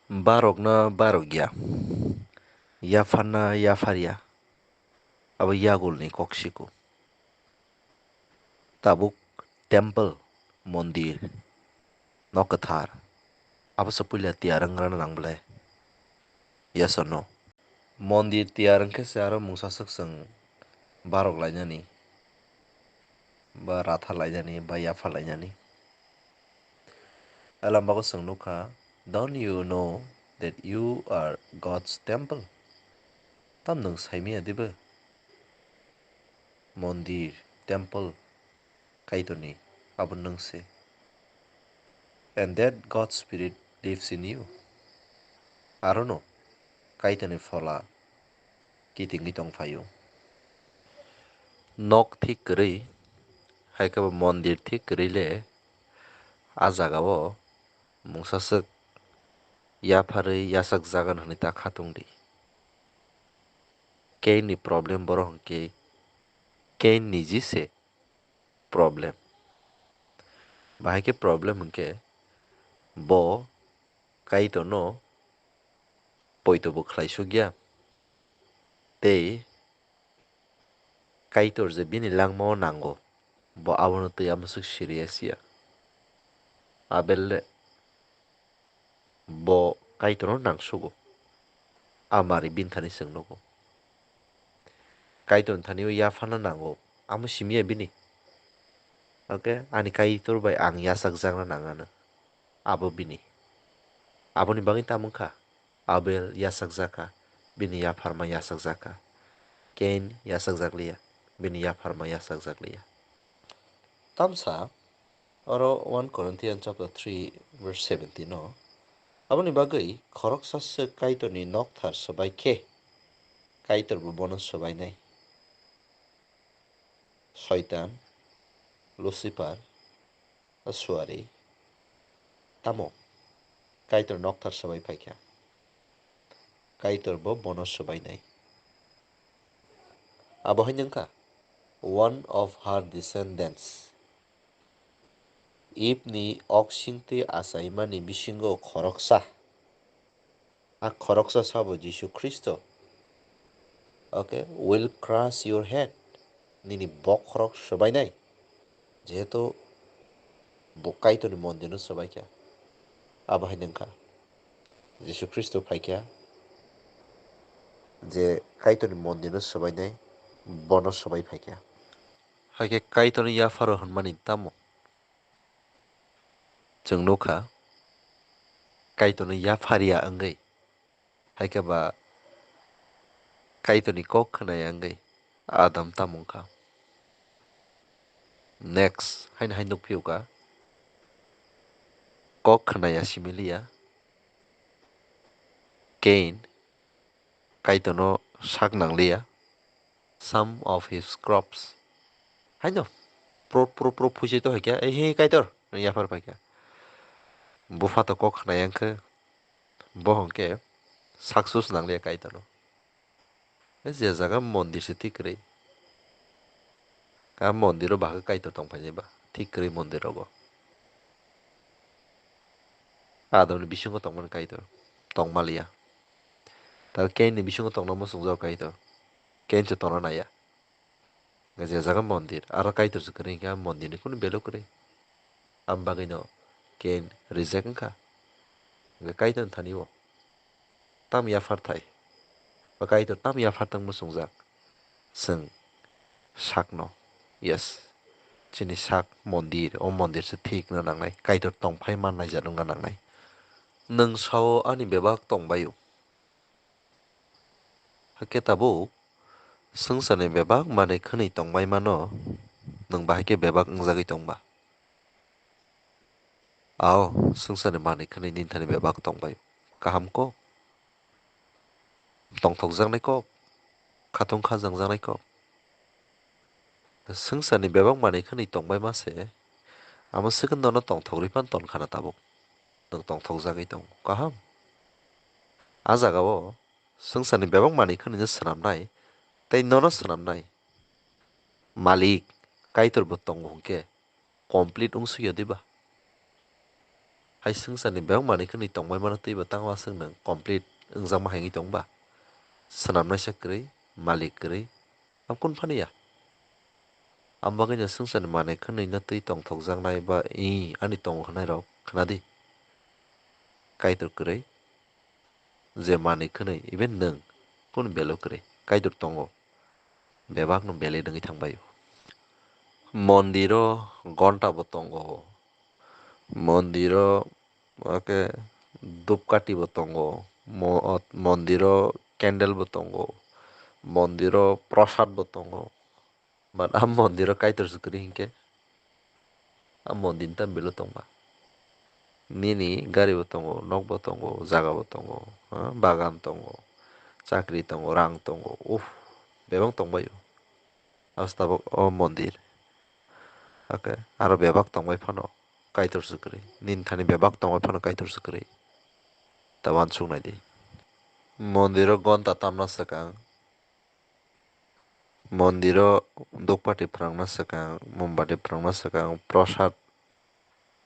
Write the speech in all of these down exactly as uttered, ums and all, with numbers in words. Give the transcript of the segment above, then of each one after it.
Barokna barok ya, yapharna yaphar ya, abo yagulni kok siko. Tabuk temple, mondir, nok kwthar, abo se puila tiyar wng rwna nang belai? Yes or no? Mondir tiyar wngkhe se aro mungsa swk chwng barok lainani, ba ratha lainani, ba yapha lainani. Elambako chwng nukha, "Don't you know that you are God's temple?" Tam nwng saimaya dibo? Mondir, temple, Kaitorni, abo nwng se. And that God's Spirit lives in you. Arono Kaitorni Phola kitingwi tongphaio. Nok thik kwrwi, hai khe bo mondir thik kwrwi le, a jagao mungsa swk yapharwi yachakjagano hwnwi ta khatung di. Cain ni problem borok hwnkhe Cain niji se problem. Bahai khe problem hwnkhe bo Kaitorno poito bo khlai sukya. Tei Kaitor je bini langmao nango, bo abono twi amoswk siriya siya. Abel le bo Kaitorno nangsugo. A mari bini thani chwng nugo. Kaitorni thani o yapharna nango. Amo simiya bini. Oke, ani Kaitor bai ang yachakjakna nangano. Abo bini. Aboni bagwi tamo wngkha? Abel yachakjak kha, bini yapharma yachakjak kha. Cain yachakjak liya, bini yapharma yachakjak liya. Tamsa oro one Corinthians chapter three verse seventeen o, aboni bagwi khoroksa swk Kaitorni nokthar swbai khe, Kaitor bo bono swbainai. Soitan, Lucifer, suari, tamo Kaitor nokthar swbai phaikha. Kaitor bo bono swbainai. Abo hai wngkha, one of her descendants. Eve ni oksingtwi achaimani bisingo khoroksa. A khoroksa sabo Jisu Khristo. Okay, will crush your head. Nini bokhorok swbainai. Jehetu bo Kaitorni mondirno swbaikha. Abo hai wngkha. Jisu Khristo phaikha. Je Kaitorni mondirno swbainai, bono swbai phaikha. Haikhe Kaitorni yapharo hwnmani tamo? Chwng nukha, Kaitorni yapharya wngwi, hai khe ba Kaitorni kok khwnaya wngwi Adam tamo wngkha. Next, haino hai nukphiyokha, kok khwnaya simi liya, Cain Kaitorno sak nangliya. Some of his crops. Haino, pro, pro, pro, phuisai to hai khe, "Ei, he, Kaitor," hwnwi yaphar pai kha. Bupha to kok khna yang khe, bo hwn khe sak sus nangliya Kaitorno. Je jaga mondir se thik kwrwi. A mondir o bahai Kaitor tong phainai ba, thik kwrwi mondir rogo. Adamni bisingo tongmani Kaitor, tongmaliya. Tal Cainni bisingo tongna muchungjak Kaitor. Cain se tongna naiya. Hwnkhe je jaga mondir, aro Kaitor se kwrwi hwnkhe a mondirni kunu value kwrwi. Am bagwino Cain reject wngkha. Hwnkhe Kaitorni thani o tam yapharthai. Ba Kaitor tam yapharthang muchungjak. Chwng sakno, yes, chini sak mondir, o mondir se thik wngna nangnai, Kaitor tongphai mannai jat wngna nangnai. Nwng sao ani bebak tongbaio. Hakhe tabuk swngcharni bebak manwi khwnwi tongbai mano, nwng bahai khe bebak wngjagwi tongba? Ao, swngcharni manwi khwnwi nini thani bebak tongbai. Kaham kok. Tongthokjaknai kok. Khatung kha jangjaknai kok. Swngcharni bebak manwi khwnwi tongbai ma se. Amo swkang nono tongthok rwi phano ton khana tabuk. Nwng tongthokjagwi tongo. Kaham. A jagao swngcharni bebak manwi khwnwi no swnamnai. Tei nono swnamnai. Malik, Kaitor bo tongo hwnkhe. Complete wng swi ya diba? Hai swngcharni bebak manwi khwnwi tongbai mano twibo tangma swk nwng complete wngjakma hai wngwi tongba? Swnamnaisa kwrwi, malik kwrwi, abo kunu phano ya. Amo bagwino swngcharni manwi khwnwino twi tongthokjaknai ba ii ani tongo hwnairok khwnadi. Kaitor kwrwi, je manwi khwnwi, even nwng, kunu belo kwrwi, Kaitor tongo. Bebakno belai wngwi thangbaio. Mondiro gonta bo tongo. Mondiro, oke, dupkati bo tongo. Mo-, mondiro candle bo tongo. Mondiro prasad bo tongo. But a mondiro Kaitor se kwrwi hinkhe, a mondir ta belo tongba. Nini gari bo tongo, nok bo tongo, jaga bo tongo, ha, bagan tongo, chakri tongo, rang tongo, uff, bebak tongbaio. Abo se tabuk o mondir. Oke, aro bebak tongbai phano Kaitor se kwrwi. Nini thani bebak tongbai phano Kaitor se kwrwi. Ta uansuk naidi. Mondiro gonta tamna swkang. Mondiro dukpati phrwngna swkang, mombati phrwngna swkang, prasad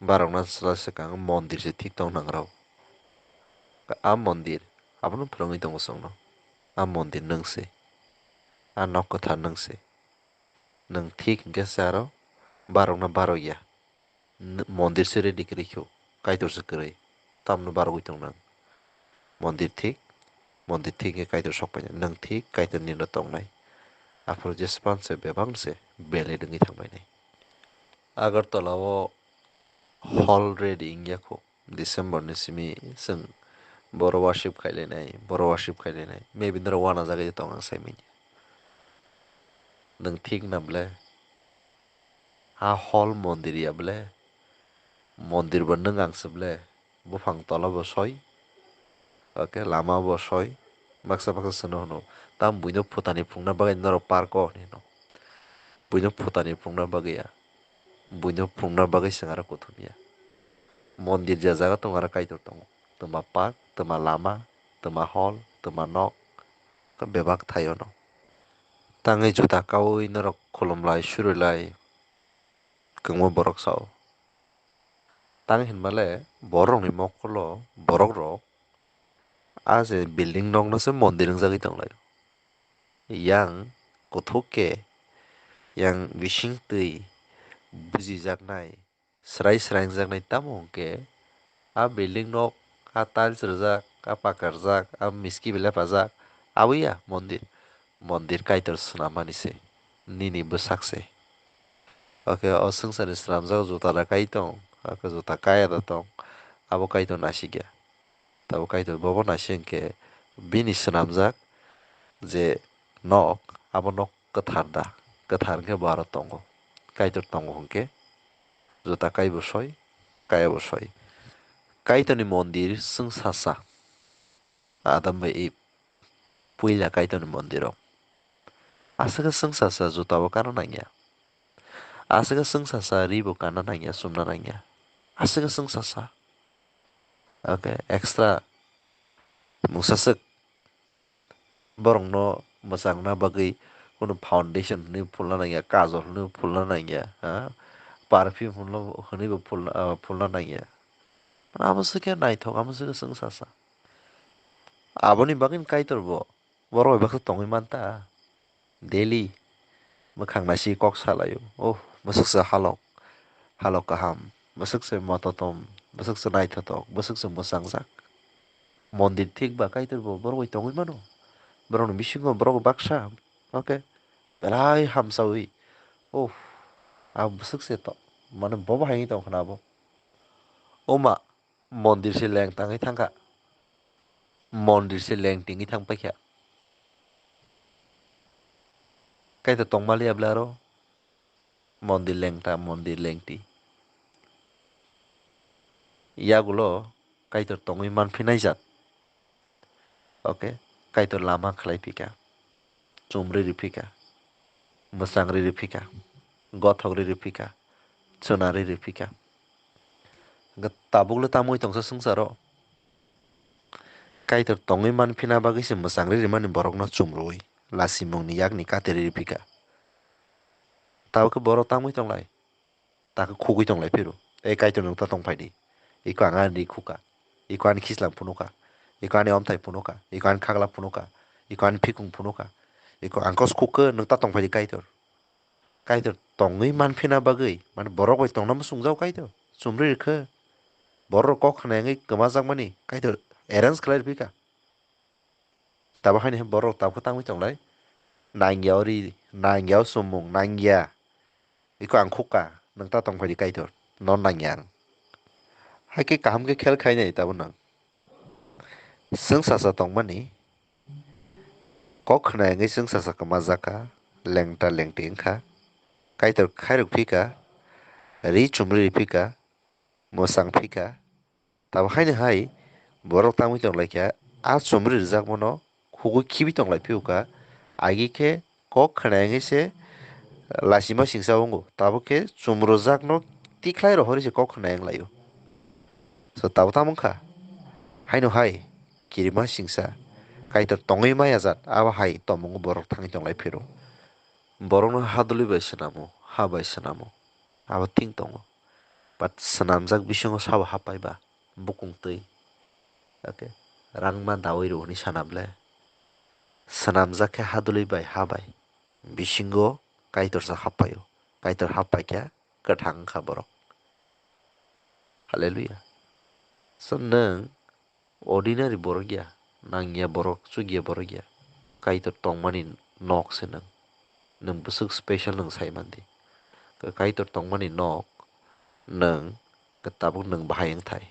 barokna swkang, mondir se thik tong nangrao. A mondir, abono phrwngwi tongo chwngno. A mondir nwng se. A nok kwthar nwng se. Nwng thik hinkhe se aro barokna barokya. N-, mondir se ready kwrwi kho, Kaitor se kwrwi, tamno barogwi tong nang. Mondir thik, mondir thik hinkhe Kaitor sok painai. Nwng thik, Kaitor nino tongnai. Aphuru jespan se bebak se belai wngwi thangbainai. Agartala o hall ready wngya kho, December ni simi chwng boro worship khailainai, boro worship khailainai. Maybe norok uanajagwi tong ang saimanya. Nwng thik na ble? Ha hall mondir ya ble? Mondir bo nwng ang se ble? Buphang tola bo soi, oke, lama bo soi, baksa baksa se no hwno. Tam buino phutani phungna bagwi norok park o hinwi hwno. Buino phutani phungna bagwi ya. Buino phungna bagwi se aro kuthum ya. Mondir je jaga tongo aro Kaitor tongo. Twma park, twma lama, twma hall, twma nok, bebak thaio no. Tangwi juta kaui norok khulumlai, surilai, kwbangma borok sao. Tang hinmale borokni mokolo borokrok a je building nokno se mondir wngjagwi tonglai. Yang kuthuk khe, yang bising twi bujijaknai, srai srai wngjaknai tamo hwnkhe a building nok, a tiles rwjak, a paka rwjak, a miski belai pajak, abo ya mondir. Mondir Kaitor swnammani se, nini bwsak se. Oke, o swngcharni swnamjak juta da kai tong, oke, juta kaya da tong, abo Kaitor nasikya. Tabuk Kaitor bobo naising khe bini swnamjak je nok, abo nok kwthar da, kwthar hwnkhe bo aro tongo. Kaitor tongo hwnkhe juta kai bo soi, kaya bo soi. Kaitorni mondir chwng sasa. Adam bai Eve puila Kaitorni mondiro. Aswkhe chwng sasa juta bo kana nangya. Aswkhe chwng sasa ri bo kana nangya, chumna nangya. Aswkhe chwng sasa. Oke, extra mungsa swk borokno mwchangna bagwi kunu foundation hwnwi phulna nangya, kajol hwnwi phulna nangya, ha? Perfume hwnwi bo phulna, ah, phulna nangya. Abo swkhe naithok, abo swkhe chwng sasa. Aboni bagwino Kaitor bo borok bai baksa tongwi manta. Daily mwkhang naisi kok salaio. Oh, bwswk se halok, halok kaham, bwswk se mototom, bwswk se naithotok, bwswk se mwchangjak. Mondir thik ba Kaitor bo borok bai tongwi mano. Borokni bisingo borok baksa, oke, belai hamsawi. Oh, a bwswk se to, mane bobo hai wngwi tong khna abo. O ma, mondir se leng tangwi thangkha. Mondir se leng tingwi thang paikha. Kaitor tongmaliya ble aro mondir lengta, mondir lengti. Yagulo Kaitor tongwi manphinai jat. Oke, Kaitor lama khlai phika. Chumri riphika, mwchangri riphika, gothokri riphika, chwnari riphika. Hwnkhe tabukle tamwi tongsa swngcharo? Kaitor tongwi manphina bagwi se mwchangri rimani borokno chumrwi lasimungni yakni katiri riphika. Tabukhe borok tamwi tonglai? Takhe khugwi tonglai phiro. Ei Kaitor nwng ta tongphaidi. Iko ang ani ri khuka. Iko ani khislam phunukha. Iko ani omthai phunukha. Iko ani khagla phunukha. Iko ani phikung phunukha. Iko ang kos khukhe nwng ta tongphaidi Kaitor. Kaitor tongwi manphina bagwi, mane borok bai tongna muchungjao Kaitor. Chumri rikhe. Borok kok khna wngwi kwmajakmani Kaitor arrange khlai rwphikha. Tabo haini borok tabukhe tangwi tonglai. Nangya o ri, nangya o chumung, nangya. Iko ang khukha, nwng ta tongphaidi Kaitor. No nangya ang. Haikhe kaham khe khel khainai tabo nwng. Chwng sasa tongmani, kok khna wngwi chwng sasa kwmajakha, lengta lengti wngkha. Kaitor khairok phika, ri chumri phika, mwsang phika. Tabo haino hai borok tangwi tonglaikha, a chumri rwjakmano khugwi khibi tonglai phiyokha, agi khe kok khna wngwi se lasima singsa wngo, tabuk khe chumrojakno tikhlai rohorwi se kok khna wnglaio. So, tabo tamo wngkha? Haino hai kirima singsa Kaitor tongwi maya jat, abo hai tomungo borok thangwi tonglai phiro. Borokno hadulwi bai swnamo, ha bai swnamo, abo thing tongo. But swnamjak bisingo sabo hapai ba, bukung twi. Okay. Rangma dawi rw hwnwi sana ble. Swnamjak khe hadulwi bai, ha bai. Bisingo Kaitorsa hapaio. Kaitor hapai khe kwthang wngkha borok. Hallelujah. So nwng ordinary borok ya, nangya borok, chukya borok ya. Kaitor tongmani nok se nwng. Nwng bwswk special nwng sai mandi. Kaitor tongmani nok nwng tabuk nwng bahai wngthai.